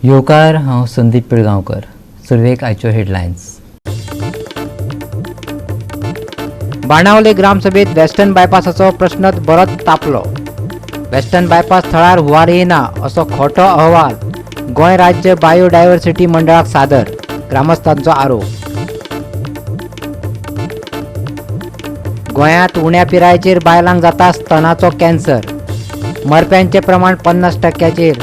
येवकार, हांव संदीप पिळगांवकर. सुरवेक आयच्यो हेडलायन्स. बाणावले ग्रामसभेत वेस्टर्न बायपासाचो प्रश्न बरोच तापलो. वेस्टर्न बायपास थळार हुंवार येना असो खोटो अहवाल गोंय राज्य बायोडायव्हर्सिटी मंडळाक सादर, ग्रामस्थांचो आरोप. गोंयांत उण्या पिरायेचेर बायलांक जाता स्तनाचो कॅन्सर, मरप्यांचें प्रमाण 50%.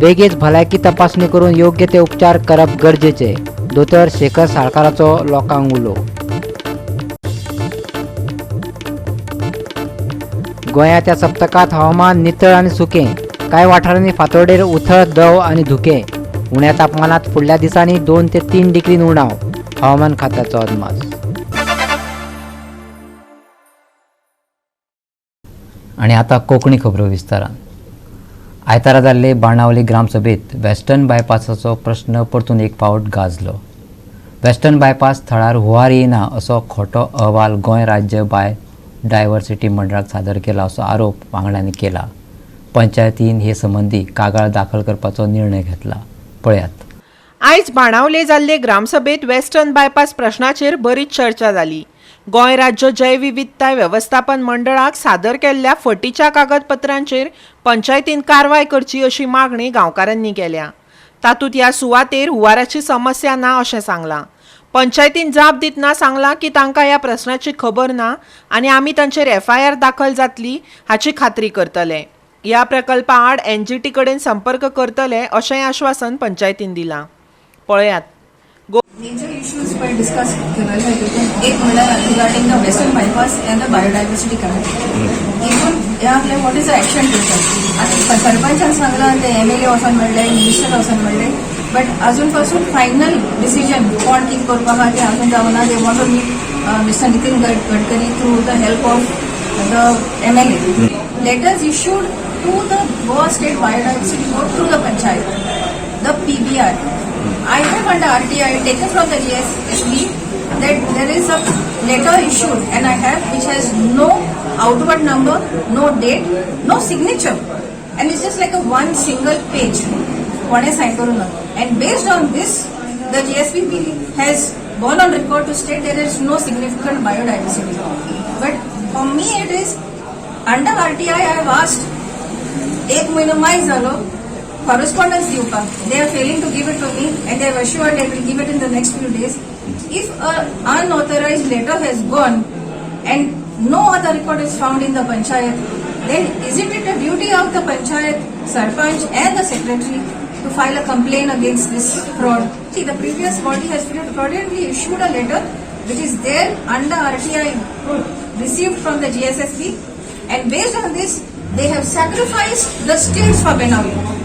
बेगीच भलायकी तपासणी करून योग्य ते उपचार करप गरजेचे, दोतोर शेखर साळकाराचो लोकांक उलो. गोंयांत ह्या सप्तकांत हवामान नितळ आनी सुकें, कांय वाठारांनी फांतोडेर उथळ दव आनी धुकें. उण्या तापमानांत फुडल्या दिसांनी 2 ते 3 डिग्रीन उणाव, हवामान खात्याचो अदमास. आनी आतां कोंकणी खबरो विस्तारान. आयतारा जाल्ले बाणावली ग्रामसभेत वेस्टर्न बायपासाचो प्रश्न परतून एक फावट गाजलो. वेस्टर्न बायपास थळार हुंवार येना असो खोटो अहवाल गोंय राज्य बायोडायव्हर्सिटी मंडळाक सादर केला असो आरोप वांगड्यांनी केला. पंचायतीन हे संबंदी कागाळ दाखल करपाचो निर्णय घेतला. पळयात. आयज बाणावले जाल्ले ग्रामसभेत वेस्टर्न बायपास प्रश्नाचेर बरीच चर्चा जाली. गोंय राज्य जैवविविधताय वेवस्थापन मंडळाक सादर केल्ल्या फटीच्या कागदपत्रांचेर पंचायतीन कारवाय करची अशी मागणी गांवकारांनी केल्या. तातूंत ह्या सुवातेर हुंवाराची समस्या ना अशें सांगलां. पंचायतीन जाप दितना सांगलां की तांकां ह्या प्रश्नाची खबर ना आनी आमी तांचेर एफआयआर दाखल जातली हाची खात्री करतले. ह्या प्रकल्पा आड एनजीटी कडेन संपर्क करतले अशेंय आश्वासन पंचायतीन दिलां. पळयात. मेजर इश्यूज पळय डिस्कस केलेले तितून एक म्हणल्यार regarding the western bypass and the biodiversity committee. हितून हे आपले what is the action taken. आतां सरपंचान सांगलां, ते एमएलए वचोन मेळ्ळे, मिनिस्टर वचोन मेळ्ळे, बट अजून पासून फायनल डिसिजन कोण कितें करपाक आहा तें अजून जावना. They want to meet Mister Nitin Gadkari through the help of the MLA. Letters issued to the Goa State Biodiversity Board through the panchayat, the PBR. I have under RTI taken from the GSSB that there is a letter issued and I have, which has no outward number, no date, no signature, and it's just like a one single page. कोणे sign करू ना. And based on this, the GSPB has gone on record to state there is no significant biodiversity. But for me it is under RTI I have asked, एक म्हयनो मायज जालो correspondence दिवपाक. They are failing to give it to me and they have assured they will give it in the next few days. If a unauthorized letter has gone and no other record is found in the panchayat, then isn't it a duty of the panchayat, sarpanch and the secretary to file a complaint against this fraud? See, the previous body has fraudulently issued a letter which is there under RTI received from the GSSB, and based on this they have sacrificed the stilts for Benaulim.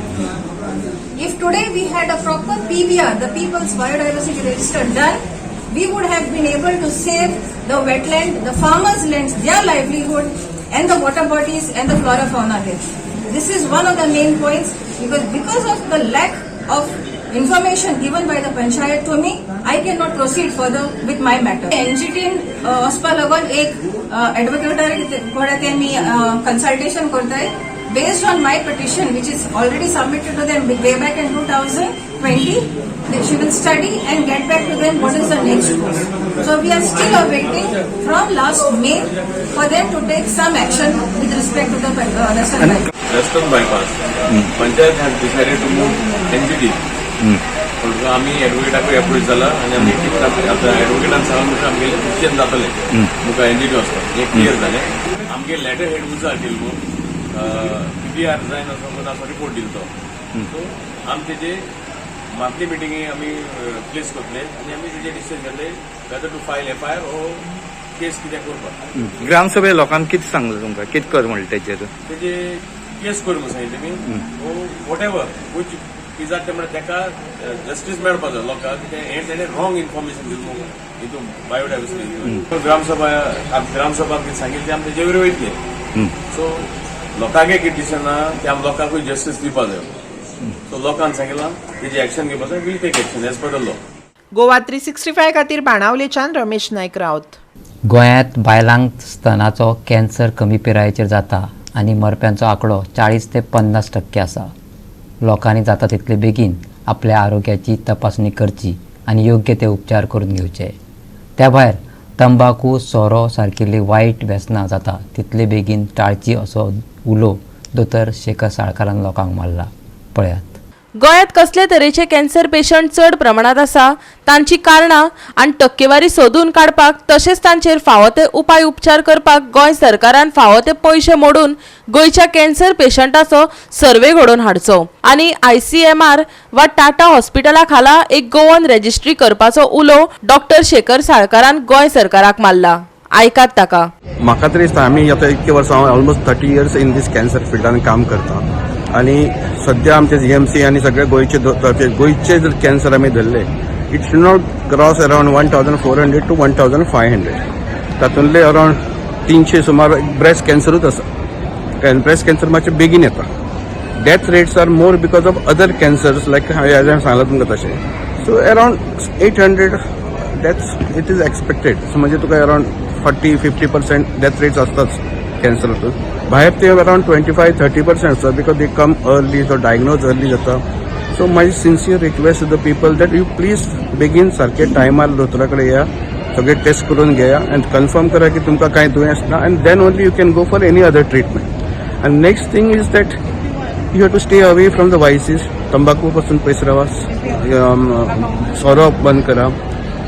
If today we had a proper PBR, the People's Biodiversity Register done, we would have been able to save the wetland, the farmers' lands, their livelihood and the water bodies and the flora fauna there. This is one of the main points because of the lack of information given by the panchayat to me, I cannot proceed further with my matter. NGT वचपा लागून एक एडवोकेटार कडेन ते मी consultation करताय based on my petition, which is already submitted to them way back in 2020. She will study and get back to them what is the next course. So we are still awaiting from last May for them to take some action with respect to the Western Bypass. Western bypass. Panchayat has decided to move NGT. म्हणटकच आमी एडवोकेटाकूय approach जाला आनी आमी आतां एडवोकेटान सांगून मुखार आमगेलें decision जातलें, मुखार एनजीटी वचपाक हें क्लियर जालें. आमगे लेटर हेड उजा केलो, पीबीआर जायना असो म्हणून असो रिपोर्ट दिलो तो. सो आमी तेजे मंथली मिटिंगी आमी प्लेस करतले आनी आमी तेजे डिसिजन घेतले whether to file FIR or case कितें करपाक. ग्रामसभे लोकांक कितें सांगलें तुमकां, कितें कर म्हणलें तेजेर? तेजे केस कर म्हणून सांगितलें तुमी, what ever which कित्याक ते म्हणल्यार ताका जस्टीस मेळपा जाय लोकांक. कितें हें तेणें रॉंग इन्फॉर्मेशन दिलें हितून बायोडायवर्सिटी. ग्रामसभा, ग्रामसभा कितें सांगितलें, आमी तेजे वयर वयतले. सो लोकांकय कितें दिसना ते आमी लोकांकूय जस्टीस दिवपा जाय. सो लोकांक सांगिलां तेजी एक्शन घेवपा जाय. We'll take action as per the law. Goa 365 खातीर बाणावलेच्यान रमेश नायक रावत. गोंयांत बायलांक स्तनाचो कॅन्सर कमी पिरायेचेर जाता आनी मरप्यांचो आंकडो 40 ते 50% आसा. लोकांनी जाता तितले बेगीन आपल्या आरोग्याची तपासणी करची आनी योग्य ते उपचार करून घेवचे. त्या भायर तंबाकू, सोरो सारकिल्ली वायट व्यसनां जाता तितले बेगीन टाळची असो उलो दोतोर शेखर साळकारान लोकांक मारला. पळयात. गोंयांत कसले तरेचे कॅन्सर पेशंट चड प्रमाणांत आसा, तांची कारणां आनी टक्केवारी सोदून काडपाक तशेंच तांचेर फावो ते उपाय उपचार करपाक गोंय सरकारान फावो ते पयशे मोडून गोंयच्या कॅन्सर पेशंटाचो सर्वे घडोवन हाडचो आनी आयसीएमआर वा टाटा हॉस्पिटला खाला एक गोवन रेजिस्ट्री करपाचो उलो डॉक्टर शेखर साळकारान गोंय सरकाराक मारला. आयकात ताका. म्हाका तरी दिसता आमी आतां इतके वर्सां हांव almost 30 years in this cancer फिल्डान काम करता आनी सद्या आमचे जीएमसी आनी सगळे गोंयचे गोंयचे जर कॅन्सर आमी धरले, it should not cross around 1400 to 1500. तातूंतले अरावंड 300 सुमार ब्रेस्ट कॅन्सरूच आसा. ब्रेस्ट कॅन्सर मातशें बेगीन येता. Death rates are more because of other cancers, like हांवें सांगलां तुमकां तशें. So around 800 deaths it is expected. So म्हणजे तुका around 40-50% death rates असताच कॅन्सरातून. भायर ते अरावंड 25-30% आसता because they come early, so diagnose early जाता. So my sincere request to the people that you please बेगीन सारके टायमार दोतोरा कडेन या, सगळे टेस्ट करून घेया आनी कन्फर्म करा की तुमकां कांय दुयेंस ना, and then only you can go for any other treatment. And next thing is that you have to stay away from the vices. तंबाखू पासून पयस रावा, सोरो बंद करा,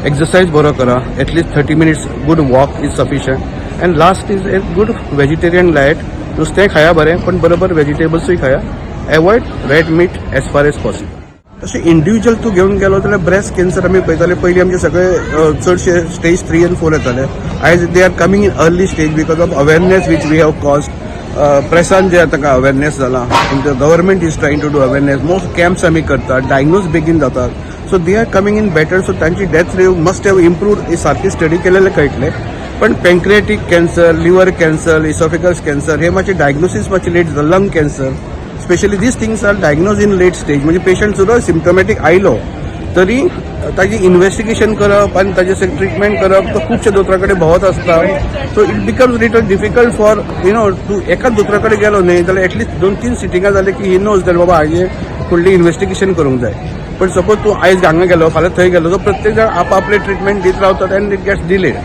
एक्सरसाइज बरो करा. At least 30 minutes good walk is sufficient. And last is a good vegetarian diet. नुस्तें खाया बरें, पण बरोबर वेजिटेबल्सूय खाया. Avoid red meat as far as possible. तशें इंडिव्युज्युअल तूं घेवन गेलो जाल्यार ब्रेस्ट कॅन्सर आमी पळयताले पयलीं आमचे सगळे चडशे स्टेज 3 आनी 4 येताले. आयज they are coming in early stage because of awareness which we have caused. प्रेसान जे आतां अवेरनेस जाला, government is trying to do awareness, most camps आमी करतात, डायग्नोज बेगीन जातात, so they are coming in better. So तांची death rate must have improve. ही सारकी study केलेले कळटले. पण pancreatic cancer, liver cancer, esophagus cancer हे मातशे डायग्नोसीस मातशे लेट जाता. Lung cancer specially, these things are diagnose in late stage. म्हणजे पेशंट सुद्दां सिम्टोमॅटीक आयलो तरी ताजी इन्व्हेस्टिगेशन करप आनी ताजे ट्रिटमेंट करप, तो खुबशे दोतोरा कडेन भोंवत आसता. So it becomes little difficult for तूं एकाच दोतोरा कडेन गेलो न्हय जाल्यार एटलिस्ट दोन तीन सिटिंगां जाले की he knows that बाबा हाजें फुडली इन्व्हेस्टिगेशन करूंक जाय. पण सपोज तूं आयज हांगा गेलो, फाल्यां थंय गेलो, सो प्रत्येक जाण आप आपले ट्रिटमेंट दीत रावतात and it gets delayed.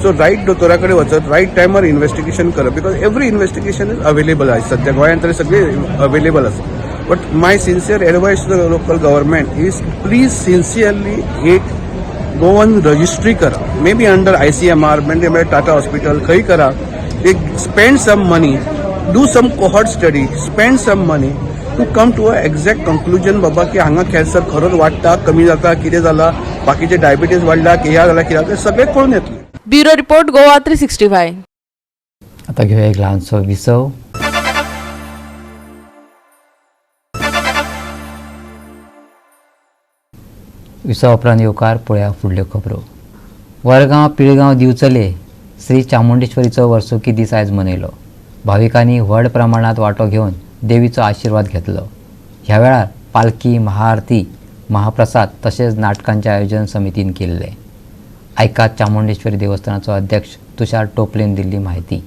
So right दोतोरा कडेन वचत, रायट टायमार इन्व्हेस्टिगेशन करप, because every investigation is available. आयज सद्या गोंयांत तरी सगळे अवेलेबल आसा. But my sincere advice to the local government is, please sincerely एक गोवन रजिस्ट्री करा, may be under ICMR, म्हणजे टाटा हॉस्पिटल खंय करा. एक spend some money, do some cohort study, spend some money to come to a exact conclusion बाबा की हांगा cancer खरोच वाडटा, कमी जाता, कितें जाला, बाकीचे डायबिटीज वाडला, कित्याक जाला, कित्याक, तें सगळें कळून येतलें. Bureau report, Goa 365. आता घेऊया एक ल्हानसो विसव. विसवा उपरांत येवकार. पळया फुडल्यो खबरो. वरगांव, पिळगांव, दिवचले श्री चामुंडेश्वरीचो वर्सुकी दीस आयज मनयलो. भाविकांनी व्हड प्रमाणात वांटो घेवन देवीचो आशिर्वाद घेतलो. ह्या वेळार पालखी, महाआरती, महाप्रसाद तशेंच नाटकांचें आयोजन समितीन केल्लें. आयकात चामुंडेश्वरी देवस्थानाचो अध्यक्ष तुषार टोपलेन दिल्ली म्हायती.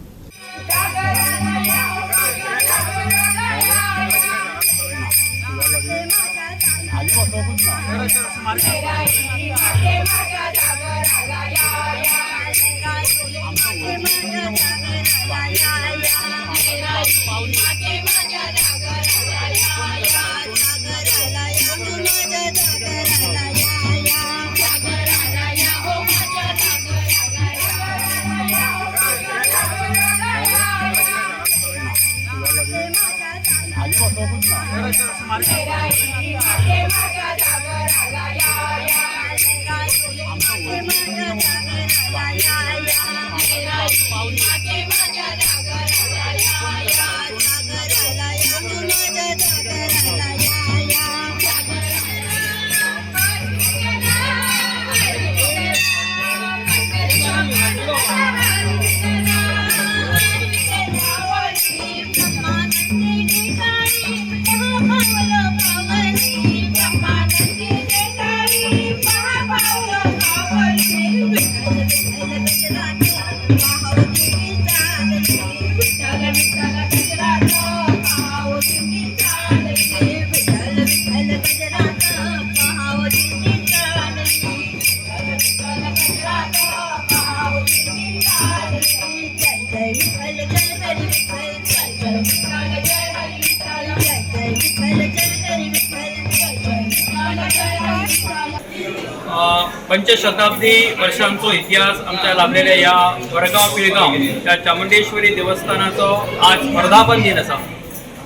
पंचशताब्दी वर्षांचो इतिहास आमच्या लाभलेल्या ह्या वरगांव पिळगांव ह्या चामुंडेश्वरी देवस्थानाचो आज वर्धापन दिन आसा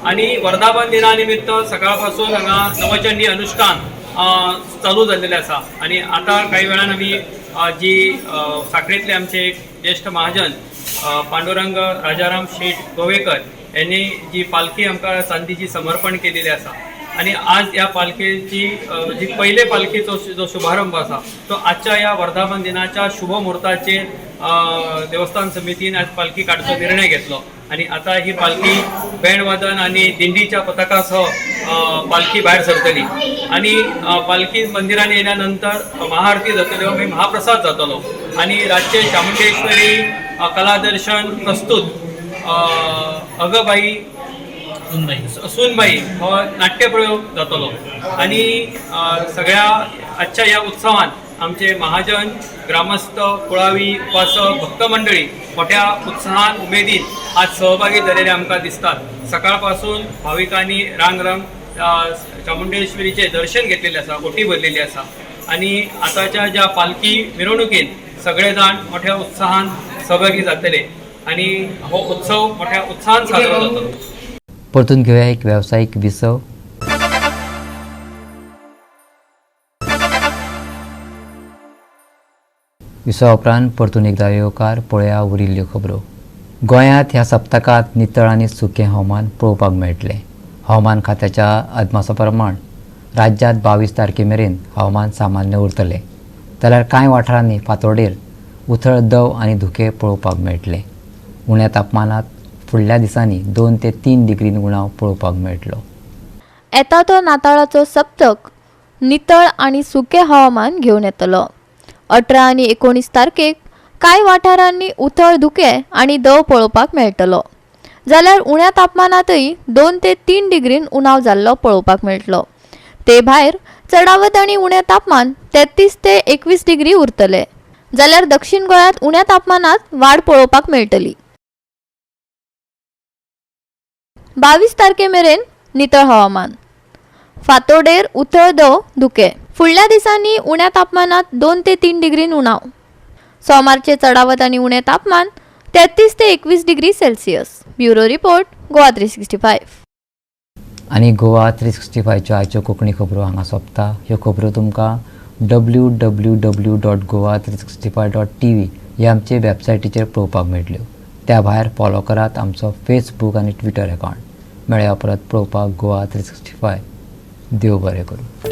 आनी वर्धापन दिना निमित्त सकाळ पासून हांगा नवचंडी अनुष्ठान चालू जाल्लेलें आसा आनी आतां कांय वेळान आमी जी साखळेंतले आमचे एक ज्येश्ठ महाजन पांडुरंग राजाराम शेठ गोवेकर यांनी जी पालखी आमकां चांदीची समर्पण केलेली आसा आनी आज ह्या पालखेची जी पयले पालखेचो जो शुभारंभ आसा तो आजच्या ह्या वर्धापन दिनाच्या शुभ मुहूर्ताचेर देवस्थान समितीन आज पालखी काडचो निर्णय घेतलो आनी आतां ही पालखी बँड वादन आनी दिंडीच्या पथकासह पालखी भायर सरतली आनी पालखी मंदिरान येयल्या नंतर महाआरती जातल्यो, मागीर महाप्रसाद जातलो आनी रातचे चामुंडेश्वरी कलादर्शन प्रस्तूत अगबाई सुनबाई हो नाट्यप्रयोग जातलो आनी सगळ्या आजच्या ह्या उत्सवान आमचे महाजन, ग्रामस्थ, कुळावी, उपासक, भक्त मंडळी मोठ्या उत्साहान उमेदीन आज सहभागी जालेले आमकां दिसतात. सकाळ पासून भाविकांनी रांग रांग चामुंडेश्वरीचे दर्शन घेतलेले आसा, ओटी भरलेली आसा आनी आतांच्या ज्या पालखी मिरवणुकेन सगळे जाण मोठ्या उत्साहान सहभागी जातले आनी हो उत्सव मोठ्या उत्साहान साजरो जातलो. परतून घेवया एक वेवसायीक विसव. विसवा उपरांत परतून एकदा येवकार. पळया उरिल्ल्यो खबरो. गोंयांत ह्या सप्तकांत नितळ आनी सुकें हवामान पळोवपाक मेळटलें. हवामान खात्याच्या अदमासा प्रमाण राज्यांत 22 तारखे मेरेन हवामान सामान्य उरतलें, जाल्यार कांय वाठारांनी फांतोडेर उथळ दव आनी धुकें पळोवपाक मेळटलें. उण्या तापमानांत फुडल्या दिसांनी 2 ते 3 डिग्रीन उणाव पळोवपाक मेळटलो. येता तो नाताळाचो सप्तक नितळ आनी सुकें हवामान घेवन येतलो. 18 आनी 19 तारखेक कांय वाठारांनी उथळ धुकें आनी दव पळोवपाक मेळटलो, जाल्यार उण्या तापमानांतय 2 ते 3 डिग्रीन उणाव जाल्लो पळोवपाक मेळटलो. ते भायर चडावत आनी उणें तापमान 33 ते 21 डिग्री उरतले, जाल्यार दक्षिण गोंयांत उण्या तापमानांत वाड पळोवपाक मेळटली. 22 तारखे मेरेन नितळ हवामान, फांतोडेर उथळ दव धुकें. फुडल्या दिसांनी उण्या तापमानांत 2 ते 3 डिग्रीन उणाव. सोमारचे चडावत आनी उणें तापमान 33 ते 21 degree Celsius. Bureau report, Goa 365. आनी गोवा 365च्यो आयच्यो कोंकणी खबरो हांगा सोंपता. ह्यो खबरो तुमकां www.goa365.tv ह्या आमचे वेबसायटीचेर पळोवपाक मेळटल्यो. त्या भायर फॉलो करात आमचो फेसबूक आनी ट्विटर अकावंट. मेळया परत पळोवपाक गोवा 365. देव बरें करूं.